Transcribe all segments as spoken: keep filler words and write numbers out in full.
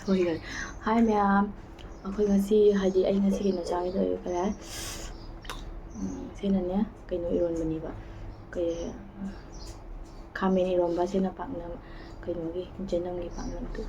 ꯁꯣꯏꯈꯔꯦ꯫ ꯍꯥꯏ ꯃꯌꯥꯝ, ꯑꯩꯈꯣꯏ ꯉꯁꯤ, ꯍꯥꯏꯗꯤ ꯑꯩ ꯉꯁꯤ ꯀꯩꯅꯣ ꯆꯥꯒꯦ ꯇꯧꯋꯦ ꯀꯗꯥꯏ? ꯎꯝ, ꯁꯤꯅꯅꯦ ꯀꯩꯅꯣ ꯏꯔꯣꯟꯕꯅꯦꯕ, ꯀꯩ, ꯈꯥꯃꯦꯟ ꯏꯔꯣꯟꯕ꯫ ꯁꯤꯅ ꯄꯥꯛꯅꯝ, ꯀꯩꯅꯣꯒꯤ ꯆꯦꯅꯝꯒꯤ ꯄꯥꯛꯅꯝꯗꯨ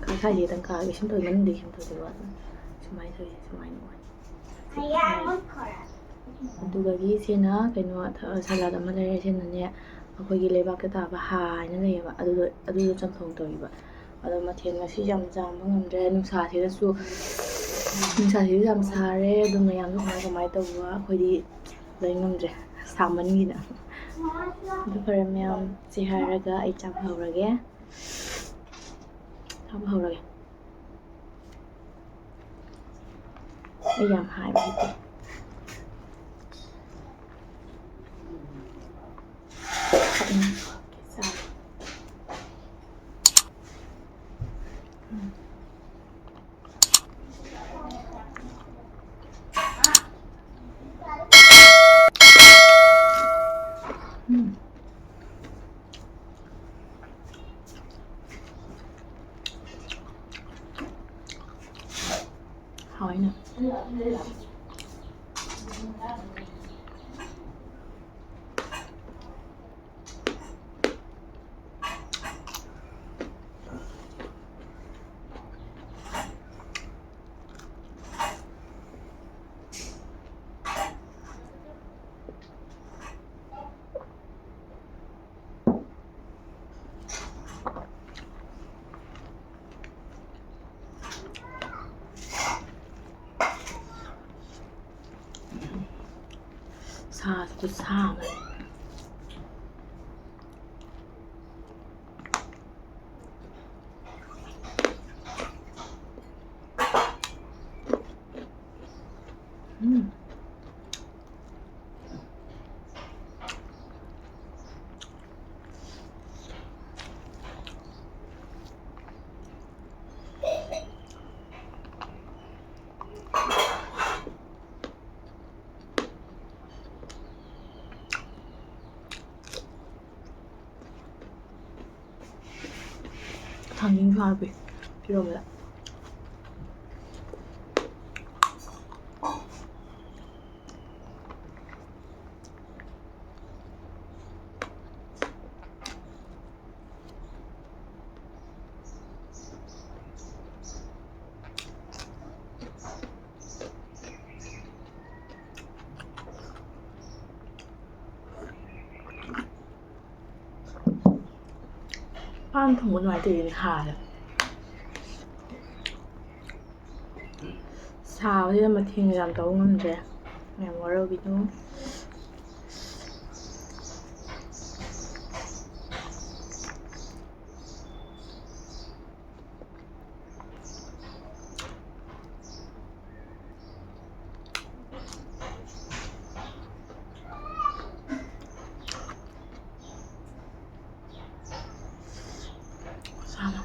ꯈꯔ ꯁ꯭ꯋꯥꯏꯁꯤꯗꯪ ꯀꯥꯒꯦ꯫ ꯁꯨꯝ ꯇꯧꯋꯤ, ꯃꯅꯨꯡꯗꯒꯤ ꯁꯨꯝ ꯇꯧꯗꯣꯏꯕ꯫ ꯑꯗꯨꯝ ꯁꯨꯃꯥꯏꯅ ꯇꯧꯋꯤ, ꯁꯨꯃꯥꯏꯅ ꯑꯣꯏ꯫ ꯑꯗꯨꯗꯒꯤ ꯁꯤꯅ ꯀꯩꯅꯣ, ꯊ-, ꯁꯂꯥꯗ ꯑꯃ ꯂꯩꯔꯦ꯫ ꯁꯤꯅꯅꯦ ꯑꯩꯈꯣꯏꯒꯤ ꯂꯩꯕꯥꯛꯇ ꯇꯥꯕ ꯍꯥ ꯍꯥꯏꯅ ꯂꯩꯌꯦꯕ, ꯑꯗꯨꯗꯣ, ꯑꯗꯨꯗꯣ ꯆꯝꯊꯣꯡ ꯇꯧꯔꯤꯕ꯫ ꯑꯗꯣ ꯃꯊꯦꯜ ꯉꯁꯤ ꯌꯥꯝ ꯆꯥꯕ ꯉꯝꯗ꯭ꯔꯦ, ꯅꯨꯡꯁꯥꯁꯤꯗꯁꯨ, ꯅꯨꯡꯁꯥꯁꯤꯁꯨ ꯌꯥꯝ ꯁꯥꯔꯦ꯫ ꯑꯗꯨ ꯃꯌꯥꯝꯗꯣ ꯀꯃꯥꯏ ꯀꯃꯥꯏ ꯇꯧꯕ, ꯑꯩꯈꯣꯏꯗꯤ ꯂꯩ ꯉꯝꯗ꯭ꯔꯦ ꯁꯥꯃꯟꯒꯤꯅ꯫ ꯑꯗꯨ ꯐꯔꯦ ꯃꯌꯥꯝ, ꯁꯤ ꯍꯥꯏꯔꯒ ꯑꯩ ꯆꯥꯕ ꯍꯧꯔꯒꯦ꯫ ꯆꯥꯕ ꯍꯧꯔꯒꯦ꯫ ꯑꯩ ꯌꯥꯝ ꯍꯥꯏꯕ ꯍꯩꯇꯦ꯫ ꯎꯝ, ꯆꯥꯔꯦ꯫ ꯎꯝ꯫ ꯎꯝ꯫ ꯍꯥꯎꯋꯤꯅꯦ꯫ ꯁꯥꯁꯨ ꯈꯨꯠꯁꯥ ꯑꯃ꯫ ꯎꯝ꯫ ꯊꯥꯡꯖꯤꯡꯁꯨ ꯍꯥꯞꯄꯤ꯫ ꯏꯔꯣꯝꯕꯗ꯫ ꯄꯥꯟ ꯊꯣꯡꯕ ꯑꯗꯨꯃꯥꯏꯅ ꯇꯧꯔꯤꯅꯦ ꯍꯥꯔꯦ꯫ ꯁꯥꯕꯁꯤꯗ ꯃꯊꯦꯜ ꯌꯥꯝ ꯇꯧꯕ ꯉꯝꯗ꯭ꯔꯦ꯫ ꯌꯥꯝ ꯋꯥꯔꯧꯕꯤꯅꯨ꯫ ꯁꯥꯅ꯫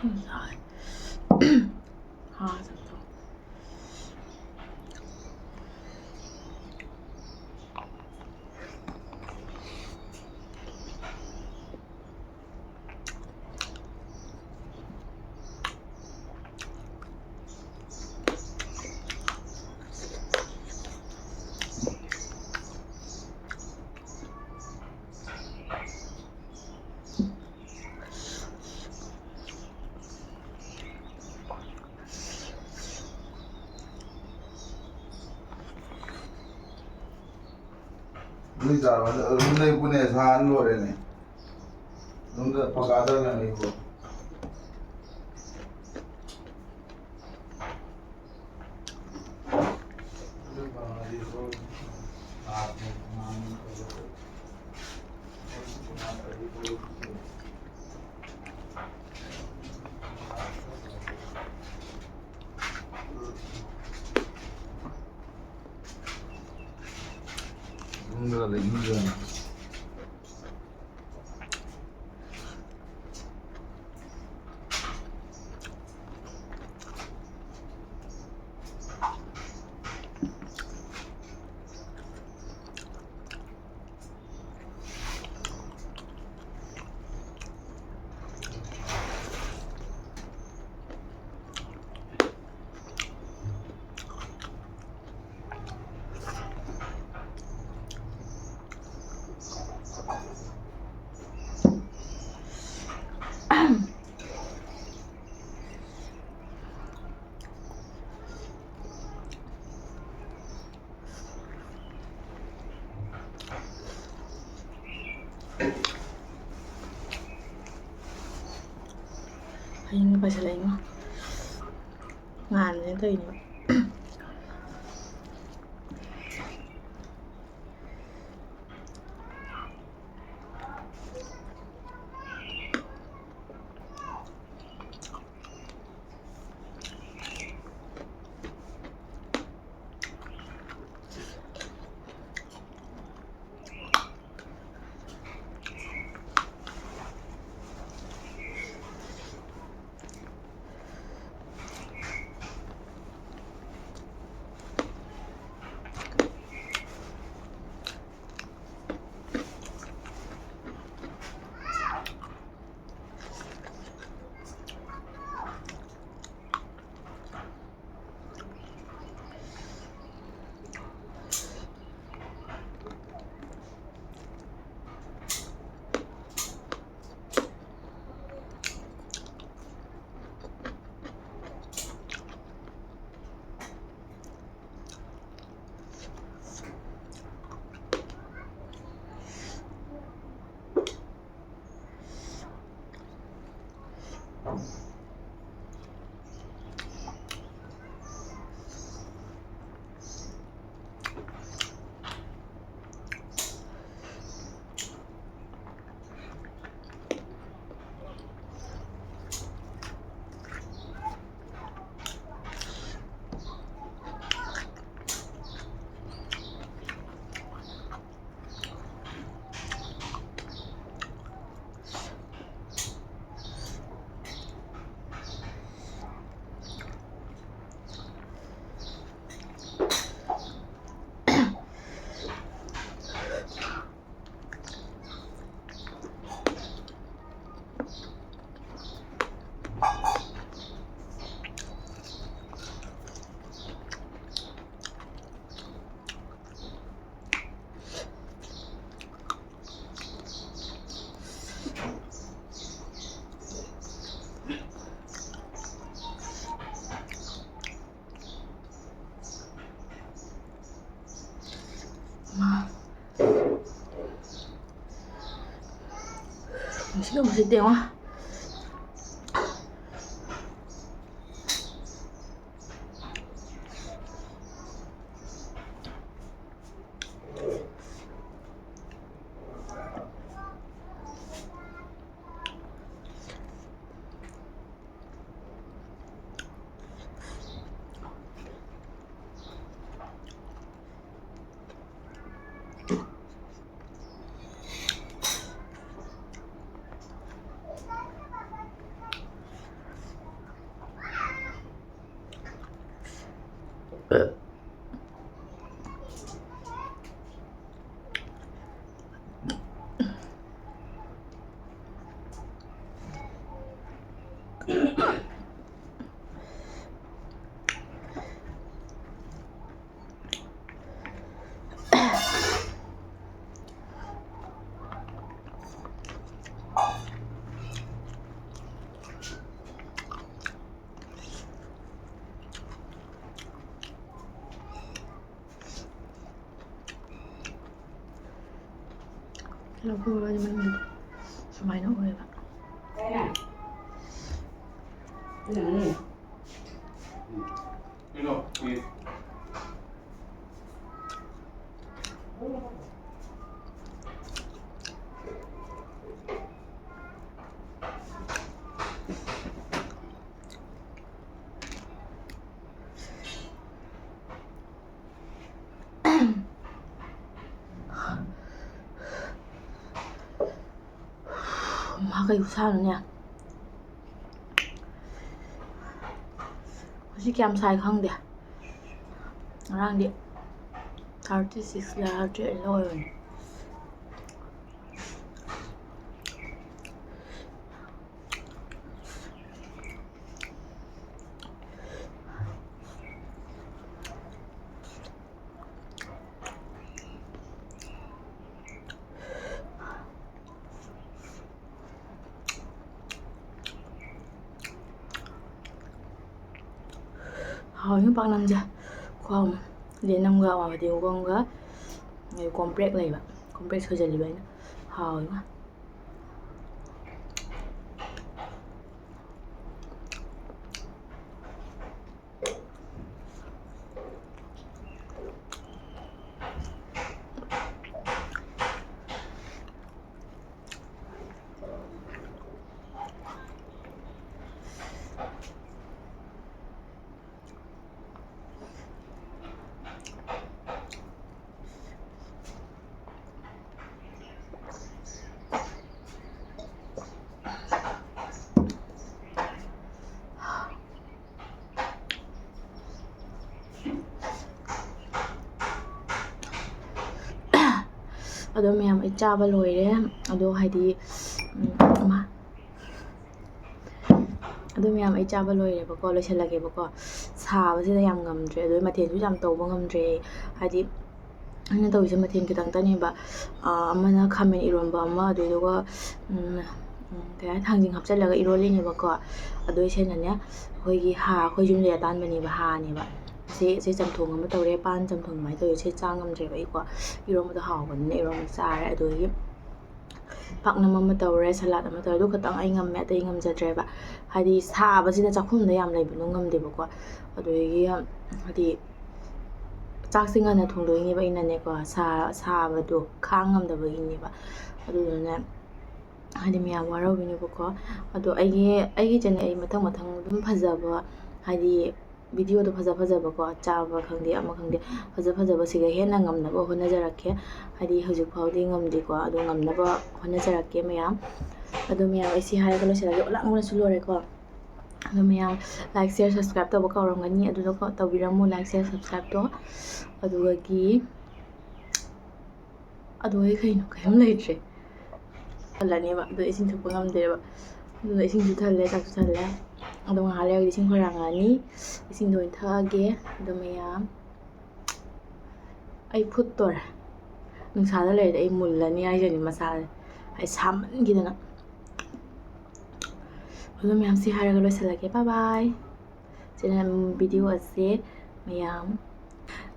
ꯎꯝ, ꯁꯥꯏ꯫ ꯍꯥ, ꯆꯠꯊꯣꯛ꯫ ꯅꯣꯏ ꯆꯥꯔꯣ, ꯑꯗꯨꯝ ꯂꯩꯕꯅꯦ, ꯁꯥꯍꯟ ꯂꯣꯏꯔꯦꯅꯦ꯫ ꯑꯗꯨꯝꯗ ꯄꯀꯥꯗ ꯂꯩꯕ꯫ ꯂꯩꯅꯤꯡꯗ꯭ꯔꯦꯅ꯫ ꯍꯌꯦꯡ ꯄꯩꯁꯥ ꯂꯩꯉꯣ꯫ ꯉꯥꯟꯕꯅꯦ ꯇꯧꯔꯤꯅꯦ꯫ ꯅꯨꯡꯁꯤꯠ ꯅꯨꯡꯁꯤꯠ ꯌꯦꯡꯉꯣ꯫ ꯂꯐꯨ ꯏꯔꯣꯟꯕꯗꯤ ꯃꯅꯨꯡꯗ ꯁꯨꯃꯥꯏꯅ ꯑꯣꯏꯌꯦꯕ꯫ ꯃꯥ ꯀꯩ ꯈꯨꯁꯥꯅꯣꯅꯦ꯫ ꯉꯁꯤ ꯀꯌꯥꯝ ꯁꯥꯏ ꯈꯪꯗꯦ꯫ ꯉꯔꯥꯡꯗꯤ thirty six ꯂ thirty eight ꯂ ꯑꯣꯏꯕꯅꯤ꯫ ꯍꯥꯎꯋꯤꯉꯣ ꯄꯥꯛꯅꯝꯁꯦ꯫ ꯈꯨꯍꯥꯎ ꯑꯃ꯫ ꯌꯦꯅꯝꯒ ꯑꯋꯥ ꯐꯗꯤꯒꯣꯝꯒ ꯀꯣꯝꯄ꯭ꯔꯦꯛ ꯂꯩꯕ꯫ ꯀꯣꯝꯄ꯭ꯔꯦꯛ ꯁꯣꯏꯖꯜꯂꯤꯕ ꯑꯩꯅ꯫ ꯍꯥꯎꯋꯤꯉꯣ꯫ ꯑꯗꯣ ꯃꯌꯥꯝ, ꯑꯩ ꯆꯥꯕ ꯂꯣꯏꯔꯦ꯫ ꯑꯗꯣ ꯍꯥꯏꯗꯤ, ꯎꯝ, ꯑꯃ, ꯑꯗꯣ ꯃꯌꯥꯝ, ꯑꯩ ꯆꯥꯕ ꯂꯣꯏꯔꯦꯕꯀꯣ, ꯂꯣꯏꯁꯤꯜꯂꯒꯦꯕꯀꯣ꯫ ꯁꯥꯕꯁꯤꯗ ꯌꯥꯝ ꯉꯝꯗ꯭ꯔꯦ, ꯑꯗꯣ ꯃꯊꯦꯜꯁꯨ ꯌꯥꯝ ꯇꯧꯕ ꯉꯝꯗ꯭ꯔꯦ ꯑꯩ꯫ ꯍꯥꯏꯗꯤ ꯑꯩꯅ ꯇꯧꯔꯤꯁꯦ ꯃꯊꯦꯜ ꯈꯤꯇꯪꯇꯅꯦꯕ꯫ ꯑꯥ, ꯑꯃꯅ ꯈꯥꯃꯦꯟ ꯏꯔꯣꯟꯕ ꯑꯃ, ꯑꯗꯨꯗꯨꯒ, ꯎꯝ, ꯎꯝ, ꯀꯩ ꯍꯥꯏ, ꯊꯥꯡꯖꯤꯡ ꯍꯥꯞꯆꯤꯜꯂꯒ ꯏꯔꯣꯜꯂꯤꯅꯦꯕꯀꯣ꯫ ꯑꯗꯣ ꯏꯆꯦꯅꯅꯦ, ꯑꯩꯈꯣꯏꯒꯤ ꯍꯥ, ꯑꯩꯈꯣꯏ ꯌꯨꯝꯗ ꯑꯇꯥꯟꯕꯅꯦꯕ, ꯍꯥꯅꯦꯕ꯫ ꯁꯤ, ꯁꯤ ꯆꯝꯊꯣꯡ ꯑꯃ ꯇꯧꯔꯦ, ꯄꯥꯟ ꯆꯝꯊꯣꯡ ꯑꯗꯨꯃꯥꯏꯅ ꯇꯧꯔꯦ꯫ ꯁꯤ ꯆꯥ ꯉꯝꯗ꯭ꯔꯦꯕ ꯑꯩꯀꯣ, ꯏꯔꯣꯟꯕꯗꯣ ꯍꯥꯎꯕꯅꯤꯅ ꯏꯔꯣꯟꯕ ꯆꯥꯔꯦ꯫ ꯑꯗꯨꯗꯒꯤ ꯄꯥꯛꯅꯝ ꯑꯃ ꯇꯧꯔꯦ, ꯁꯂꯥꯗ ꯑꯃ ꯇꯧꯔꯦ꯫ ꯑꯗꯨ ꯈꯛꯇꯪ ꯑꯩ ꯉꯝꯃꯦ, ꯑꯇꯩ ꯉꯝꯖꯗ꯭ꯔꯦꯕ꯫ ꯍꯥꯏꯗꯤ ꯁꯥꯕꯁꯤꯗ ꯆꯥꯛꯈꯨꯝꯗ ꯌꯥꯝ ꯂꯩꯕꯗꯣ ꯉꯝꯗꯦꯕꯀꯣ꯫ ꯑꯗꯨꯗꯒꯤ, ꯍꯥꯏꯗꯤ ꯆꯥꯛꯁꯦ ꯉꯟꯅ ꯊꯣꯡꯗꯣꯛꯏꯅꯦꯕ ꯑꯩꯅꯅꯦꯀꯣ, ꯁꯥ-, ꯁꯥꯕꯗꯣ ꯈꯥꯡ ꯉꯝꯗꯕꯒꯤꯅꯦꯕ꯫ ꯑꯗꯨꯗꯨꯅ ꯍꯥꯏꯗꯤ ꯃꯌꯥꯝ ꯋꯥꯔꯧꯕꯤꯅꯦꯕꯀꯣ꯫ ꯑꯗꯣ ꯑꯩꯒꯤ, ꯑꯩꯒꯤ ꯆꯦꯅꯦꯜ ꯑꯩ ꯃꯊꯪ ꯃꯊꯪ ꯑꯗꯨꯝ ꯐꯖꯕ, ꯍꯥꯏꯗꯤ ꯚꯤꯗꯤꯑꯣꯗꯣ ꯐꯖ ꯐꯖꯕꯀꯣ, ꯆꯥꯕ ꯈꯪꯗꯦ ꯑꯃ ꯈꯪꯗꯦ, ꯐꯖ ꯐꯖꯕꯁꯤꯒ ꯍꯦꯟꯅ ꯉꯝꯅꯕ ꯍꯣꯠꯅꯖꯔꯛꯀꯦ꯫ ꯍꯥꯏꯗꯤ ꯍꯧꯖꯤꯛ ꯐꯥꯎꯗꯤ ꯉꯝꯗꯦꯀꯣ, ꯑꯗꯣ ꯉꯝꯅꯕ ꯍꯣꯠꯅꯖꯔꯛꯀꯦ ꯃꯌꯥꯝ꯫ ꯑꯗꯣ ꯃꯌꯥꯝ, ꯑꯩ ꯁꯤ ꯍꯥꯏꯔꯒ ꯂꯣꯏꯁꯤꯜꯂꯒꯦ, ꯑꯣꯂꯥꯡꯕꯅꯁꯨ ꯂꯣꯏꯔꯦꯀꯣ꯫ ꯑꯗꯣ ꯃꯌꯥꯝ, ꯂꯥꯏꯛ, ꯁꯤꯌꯔ, ꯁꯕꯁꯀ꯭ꯔꯥꯏꯕ ꯇꯧꯕ ꯀꯥꯎꯔꯝꯒꯅꯤ, ꯑꯗꯨꯗꯣ ꯀꯣ-, ꯇꯧꯕꯤꯔꯝꯃꯨ, ꯂꯥꯏꯛ, ꯁꯤꯌꯔ, ꯁꯕꯁꯀ꯭ꯔꯥꯏꯕꯇꯣ꯫ ꯑꯗꯨꯗꯒꯤ ꯑꯗꯨ ꯑꯩ ꯀꯩꯅꯣ, ꯀꯩꯝ ꯂꯩꯇ꯭ꯔꯦ꯫ ꯍꯜꯂꯅꯦꯕ, ꯑꯗꯣ ꯏꯁꯤꯡ ꯊꯛꯄ ꯉꯝꯗꯦꯕ꯫ ꯑꯗꯨꯅ ꯏꯁꯤꯡꯁꯨ ꯊꯜꯂꯦ, ꯆꯥꯛꯁꯨ ꯊꯜꯂꯦ꯫ ꯑꯗꯣ ꯉꯥꯏꯍꯥꯛ ꯂꯩꯔꯒꯗꯤ ꯏꯁꯤꯡ ꯈꯣꯏꯔꯥꯡꯉꯛꯑꯅꯤ꯫ ꯏꯁꯤꯡꯗꯣ ꯑꯣꯏꯅ ꯊꯛꯑꯒꯦ꯫ ꯑꯗꯣ ꯃꯌꯥꯝ, ꯑꯩ ꯐꯨꯠꯇꯣꯔꯦ꯫ ꯅꯨꯡꯁꯥꯗ ꯂꯩꯔꯗꯤ ꯑꯩ ꯃꯨꯜꯂꯅꯤ ꯍꯥꯏꯖꯅꯤ ꯃꯁꯥꯁꯦ꯫ ꯑꯩ ꯁꯥꯃꯟꯈꯤꯗꯅ꯫ ꯑꯗꯣ ꯃꯌꯥꯝ, ꯁꯤ ꯍꯥꯏꯔꯒ ꯂꯣꯏꯁꯤꯜꯂꯒꯦ꯫ ꯕꯥꯏ ꯕꯥꯏ꯫ ꯆꯦꯅꯦꯜ, ꯚꯤꯗꯤꯑꯣ ꯑꯁꯦ ꯃꯌꯥꯝ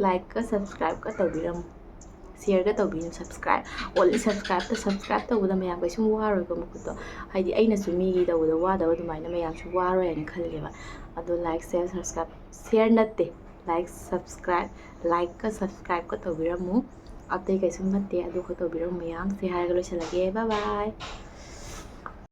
ꯂꯥꯏꯛꯀ ꯁꯕꯁꯀ꯭ꯔꯥꯏꯕꯀ ꯇꯧꯕꯤꯔꯝꯃꯨ, ꯁꯤꯌꯔꯒ ꯇꯧꯕꯤꯔꯝꯃꯨ꯫ ꯁꯕꯁꯀ꯭ꯔꯥꯏꯕ, ꯑꯣꯟꯂꯤ ꯁꯕꯁꯀ꯭ꯔꯥꯏꯕꯇ, ꯁꯕꯁꯀ꯭ꯔꯥꯏꯕ ꯇꯧꯕꯗ ꯃꯌꯥꯝ ꯀꯩꯁꯨꯝ ꯋꯥꯔꯣꯏꯀꯣ ꯃꯈꯨꯠꯇꯣ꯫ ꯍꯥꯏꯗꯤ ꯑꯩꯅꯁꯨ ꯃꯤꯒꯤ ꯇꯧꯕꯗ ꯋꯥꯗꯕ ꯑꯗꯨꯃꯥꯏꯅ ꯃꯌꯥꯝꯁꯨ ꯋꯥꯔꯣꯏ ꯍꯥꯏꯅ ꯈꯜꯂꯦꯕ꯫ ꯑꯗꯣ ꯂꯥꯏꯛ, ꯁꯤꯌꯔ, ꯁꯕꯁꯀ꯭ꯔꯥꯏꯕ, ꯁꯤꯌꯔ ꯅꯠꯇꯦ, ꯂꯥꯏꯛ, ꯁꯕꯁꯀ꯭ꯔꯥꯏꯕ, ꯂꯥꯏꯛꯀ ꯁꯕꯁꯀ꯭ꯔꯥꯏꯕꯀ ꯇꯧꯕꯤꯔꯝꯃꯨ꯫ ꯑꯇꯩ ꯀꯩꯁꯨꯝ ꯅꯠꯇꯦ, ꯑꯗꯨꯈꯛ ꯇꯧꯕꯤꯔꯝꯃꯨ ꯃꯌꯥꯝ꯫ ꯁꯤ ꯍꯥꯏꯔꯒ ꯂꯣꯏꯁꯤꯜꯂꯒꯦ꯫ ꯕꯥꯏ ꯕꯥꯏ꯫